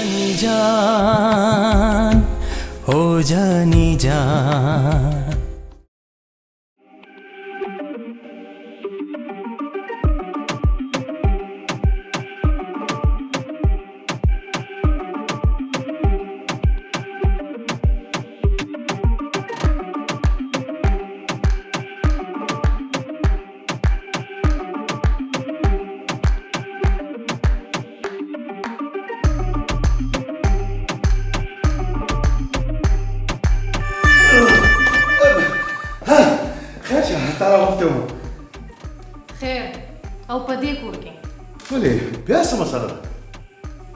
जानी जान, ओ जानी जान। خیر شه، تا راغوښتی وم. خیر او په دې کور کې؟ ولې، بیا څه مسله ده؟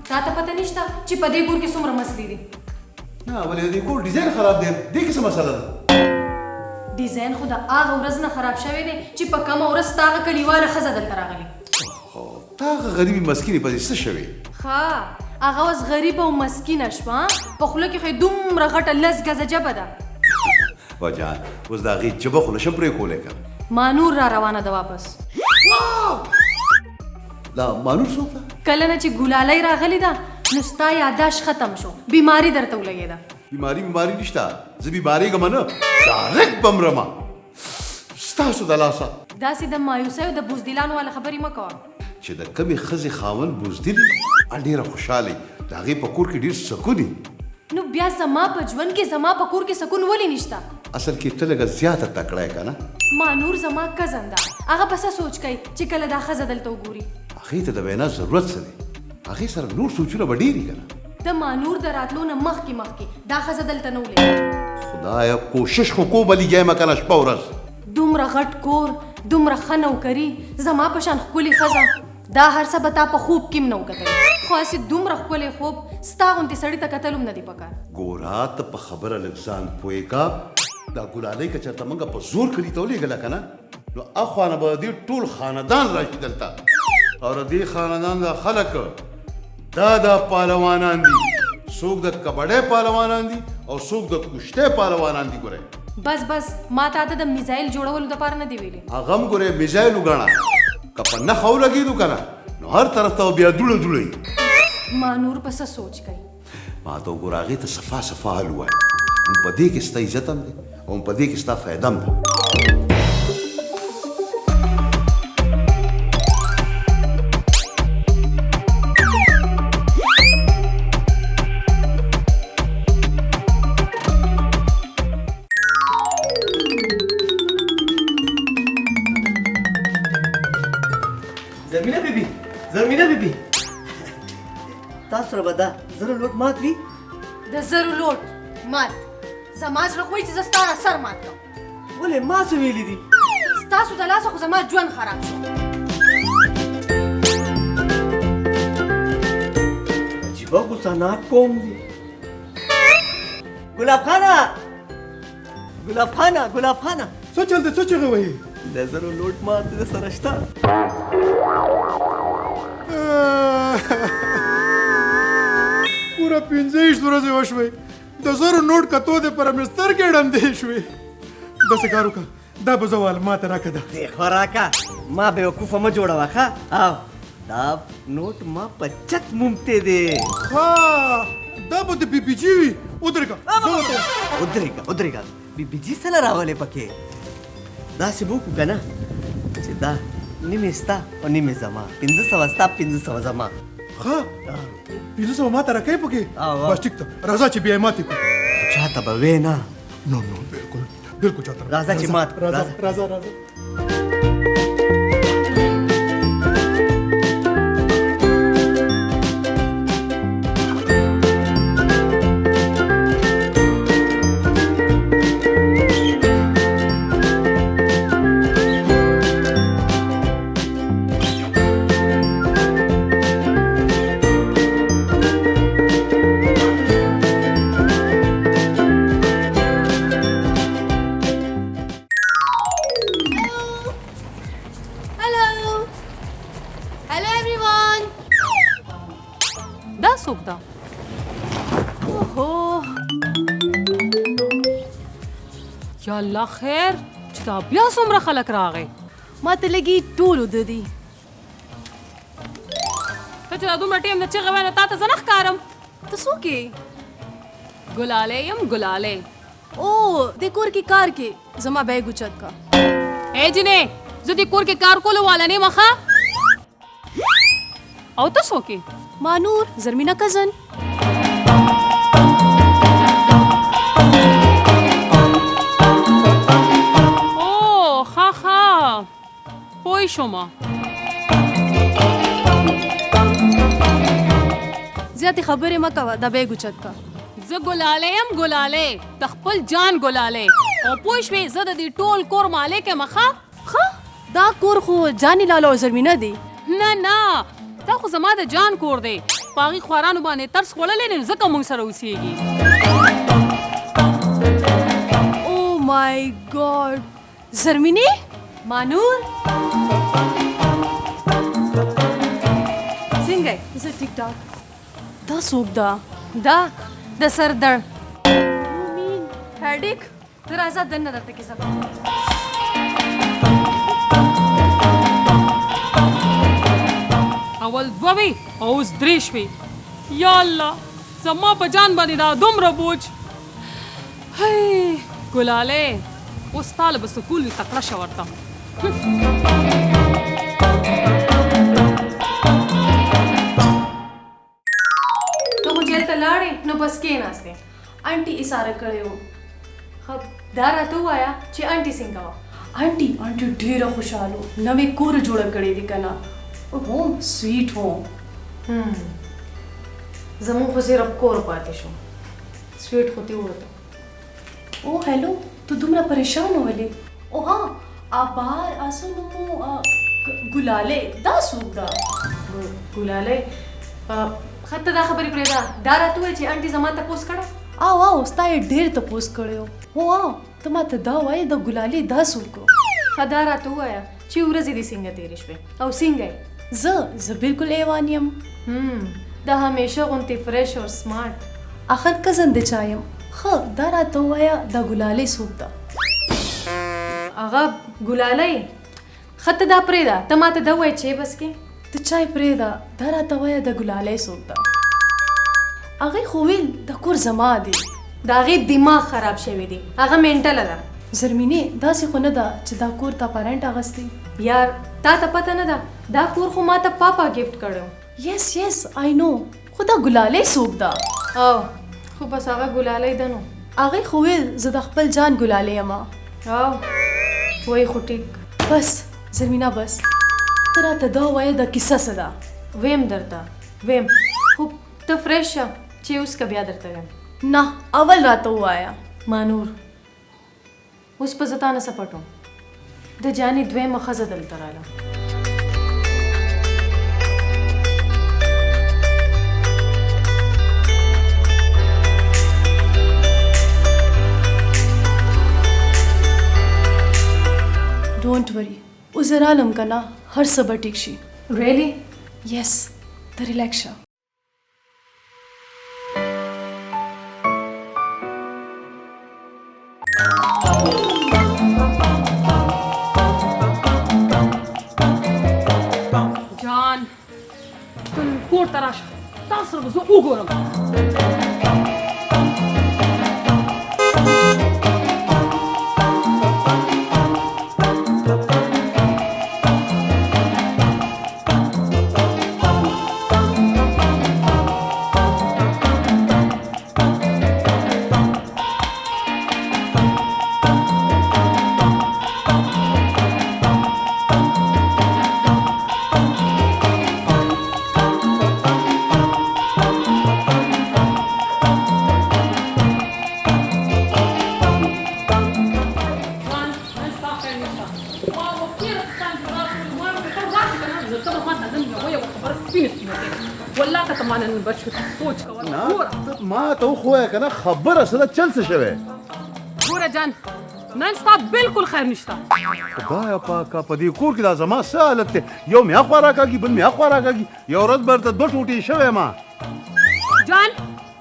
تا ته پته نشته چې په دې کور کې څومره مسلې دي؟ نه، ولې؟ د دې کور ډیزاین خراب دی، دې کې څه مسله ده؟ ډیزاین خو د هغه ورځ نه خراب شوی دی چې په کومه ورځ ستا هغه کلیواله ښځه دلته راغلې. تا هغه غریبې مسکینې پسې څه شوې؟ ښه، هغه اوس غریبه او مسکینه شوه، په خوله کې خو یې دومره غټه 10 ګزه ژبه ده. جان، اوس د هغې ژبه خو نشم پرې کولی که. مانور را روانه ده واپس. دا مانور څوک ده؟ کله نه چې ګلالۍ راغلې ده نو ستا یاداشت ختم شو، بیماری درته ولګېده. بیماری بیماری نشته، زه بیمارېږم نه، direct به مرمه ستاسو د لاسه. داسې د مایوسۍ او د بزدلانو والا خبرې مه کوه. چې د کومې ښځې خاوند بزدل وي، هغه ډېره خوشحاله وي، د هغې په کور کې ډېر سکون وي. نو بیا زما په ژوند کې، زما په کور کې سکون ولې نشته؟ اصل کې ته لږه زیاته تکړه یې که نه. مانور زما کزن ده، هغه به څه سوچ کوي چې کله دا ښځه دلته وګوري؟ هغې ته د وینا ضرورت څه دی؟ هغې سره نور سوچونه به ډېر وي که نه. د مانور د راتلو نه مخکې مخکې دا ښځه دلته نه ولېږه. خدایه، کوشش خو کومه لګیا یم که نه شپه ورځ. دومره غټ کور، دومره ښه نوکري، زما په شان ښکلې ښځه، دا هر څه به تا په خوب کې هم نه و کتلی، خو هسې دومره ښکلی خوب ستا غوندې سړي ته کتل هم نه دی پکار. ګوره، ته په خبره لږ ځان پوه کا. دا ګلالۍ که چېرته موږ په زور کلي ته ولېږله که نه، نو اخوا نه به د دې ټول خاندان راشي دلته، او د دې خاندان دا خلک دا پهلوانان دي، څوک د کبډۍ پهلوانان دي او څوک د کشتۍ پهلوانان دي، ګوره. بس بس، ما تا ته د میزایل جوړولو دپاره نه دی ویلي. هغه هم ګوره میزایل وګڼه، که په نښه ولګېدو که نه، نو هر طرف ته به بیا دوړه دوړه وي. مانور په څه سوچ کوي؟ ما ته وګوره، هغې ته صفا صفا حل ووایه. هم په دې کې ستا عزت هم دی او هم په دې کې ستا فایده هم ده. زرمینه بیبي، زرمینه بیبي، تاسو سره به دا زرو لوټ مات وي؟ د زرو لوټ مات؟ زما زړه خو وایي چې زه ستا سر مات کړم. ولې، ما څه ویلي دي؟ ستاسو د لاسه خو زما ژوند خراب شو. عجیبه غوسه ناک قوم دی. ګلاب خانه، ګلاب خانه، ګلاب خانه! څه چل دی؟ څه چغې وهې؟ د زرو لوټ مات د سره شته. پوره 25 ورځې وشوې، د زرو نوټ کتو دې پر مې سترګې ړندې شوې. داسې کار وکړه، دا به زه والم، ماته راکړه دا. دې خوراکه، ما بېوقوفه مه جوړوه. ښه، او دا نوټ ما په چت مومتی دی. ها، دا به د بي بي جي وي. ودرېږه، زه ورته وایم. ودرېږه، ودرېږه، بي بي جي څه له راولې پکې؟ داسې به وکړو که نه چې دا نیمې ستا او نیمې زما، 500 ستا، 500 زما. ښه، 500 ماته راکوې پکې؟ آه. بس ټیک ده، راځه چې بیا یې ماتې کړو. چاته به وې نه. نو نو، بالکل بالکل، چاته نه. راځه چې مات کړو، راځه. راځه. راځه، راځه. Hello, hello everyone. دا څوک ده؟ اوهو، یا الله خیر چې دا بیا څومره خلک راغی. ما ته لګي ټول وده دي. ته چې دا دومره ټیم د چغې وای، نو تا ته زه نه ښکارم. ته څوک یې؟ ګلالی یم، ګلالی. او دې کور کې کار کې زما بیګ اوچت کا. ای جنې، زه دې کور کې کار کولو والا نه یم ښه. او ته څوک یې؟ ما نور، زرمینه کزن. او ښه ښه، پوه شوم. زیاتې خبرې مه کوه، دا بیګ اوچت کا. زه ګلالی یم، ګلالی، د خپل جان ګلالی. او پوه شوې، زه د دې ټول کور مالک یم ښه. ښه، دا کور خو جاني لالا او زرمینه دی. نه نه، دا خو زما د جان کور دی. په هغې خوارانو باندې ترس خوړلی دی، ځکه موږ سره اوسېږي. او مای ګاډ، زرمینې؟ مانور څنګه یې؟ زه ټیک ټاک. دا څوک ده؟ دا د سر درد. یو مین هډیک؟ ته راځه دننه درته کیسه کوم. اول دوه وې او اوس درې شوې. یا الله، زما په جان باندې دا دومره بوج. هی ګلالی، اوس تا له به سکول وي، تکړه شه ورته. ته خو چې هلته لاړې نو بس کېناستې. انټي اشاره کړی و. ښه، دا راته ووایه چې انټي څنګه وه؟ انټي انټي ډېره خوشحاله وه، نوې کور جوړه کړې دي که نه، هوم سویټ هوم. زموږ خو صرف کور پاتې شو، سویټ خو ترې ووته. او هلو، ته دومره پریشان ولې؟ او ها، آبار اسو نومو ګلالی، دا څوک ده؟ ګلالی؟ ښه، ته دا خبرې پرېږده، دا راته ووایه چې انټي زما تپوس کړی؟ آو آو، ستا یې ډېر تپوس کړی و. هو آو، ته ماته دا وایې دا ګلالی دا څوک و؟ ښه، دا راته ووایه چې ورځې دې څنګه تېرې شوې او څنګه یې؟ زه بالکل ایوان یم. دا همیشه غونتې فرش او سمارټ. اخر کزن د چا یم. ښه، دا راته ووایه دا ګلالی څوک ده؟ هغه ګلالی؟ ښه، ته دا پرېږده، ته ماته دا ووایه چې بس کې. ته چای پرېږده، دا راته ووایه دا ګلالی څوک ده؟ هغې خو ویل دا کور زما دی. د هغې دماغ خراب شوی دی، هغه منټله ده. زرمینې، داسې خو نه ده چې دا کور تا په رنټ اخیستی؟ یار، تا ته پته نه ده، دا کور خو ما ته پاپا ګفټ کړی و. یس یس آی نو، خو دا ګلالی څوک ده؟ او خو بس هغه ګلالی ده نو. هغې خو ویل زه د خپل جان ګلالی یم. او وایي خو ټیک. بس زرمینه بس، ته راته دا ووایه دا کیسه څه ده؟ ویم درته ویم، خو ته فرش شه چې اوس که بیا درته ویم. نه، اول راته ووایه. مانور، اوس به زه تا نه څه پټوم، د جانې دویمه ښځه دلته راله. ډونټ وري، اوس زه رالم که نه، هر څه به ټیک شي. ریلی؟ یس، ته ریلیکس شه. جان، ته نن کور ته راشه، تا سره به زه وګورم. ما ته خو وایه که نه، خبره څه ده، چل څه شوی؟ ګوره جان، نن ستا بالکل خیر نشته. خدایه پاکه، په دې کور کې دا زما څه حالت دی؟ یو مې اخوا راکاږي، بل مې اخوا راکاږي، یو ورځ به ورته دوه ټوټې شوی ما. جان،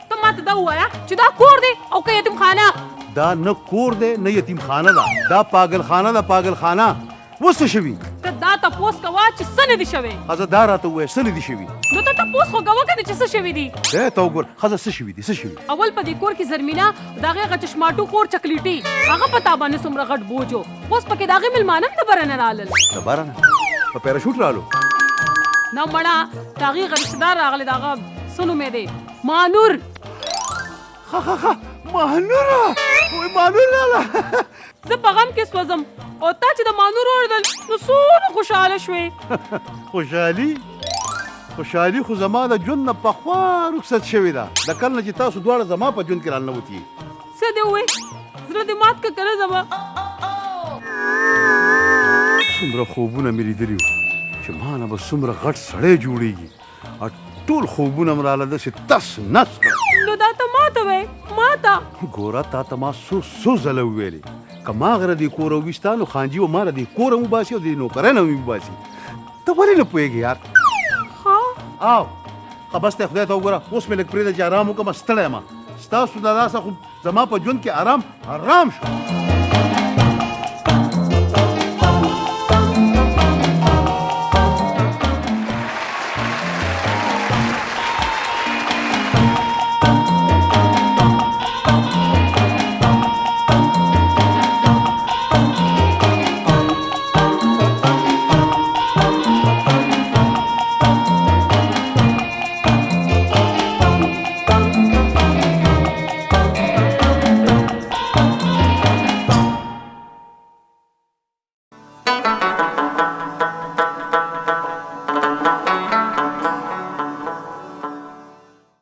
ته ماته دا ووایه چې دا کور دی او که یتیمخانه؟ دا نه کور دی نه یتیمخانه ده، دا پاګلخانه ده، پاګلخانه. اوس څه شوي؟ ته دا ته تپوس کوه چې څه نه دي شوی. ښځه دا راته ووایه څه نه دي شوي؟ نو ته تپوس خو کوه که نه چې څه شوي دي. دی ته وګوره ښځه څه شوي دي څه شوي؟ اول په دې کور کې زرمینه د هغې هغه چشماټو خور چکلیټي هغه په تا باندې څومره غټ بوج و، اوس پکې د هغې مېلمانه هم د بره نه رالل. د بره نه په پیراشوټ رالو؟ نه مړه د هغې هغه رشتهدار راغلی، د هغه څه نوم یې دی، مانور. ښه ښه ښه مانوره، وای مانور راله. زه په غم کې سوځم او تا چې د مانور واورېدل نو څومره خوشحاله شوې. خوشحالي؟ خوشحالي خو زما د ژوند نه پخوا رخصت شوې ده، د کله نه چې تاسو دواړه زما په ژوند کې راننوتي. څه دې وویل؟ زړه دې مات که که نه زما؟ څومره خوبونه مې لیدلي وو چې ما نه به څومره غټ سړی جوړېږي، او ټول خوبونه مې راله داسې تس نس کړل. نو دا ته ماته وایې؟ ماته؟ ګوره تا ته ما څو څو ځله وویلې که ما غره دې کوره وویسته نو خانجي به ما له دې کوره هم وباسي او د دې نوکرۍ نه هم وباسي. ته ولې نه پوهېږې یار؟ ښه او ښه بس دی خدای ته وګوره اوس مې لږ پرېږده چې ارام وکړم، ستړی یم. ستاسو د لاسه خو زما په ژوند کې ارام حرام شو.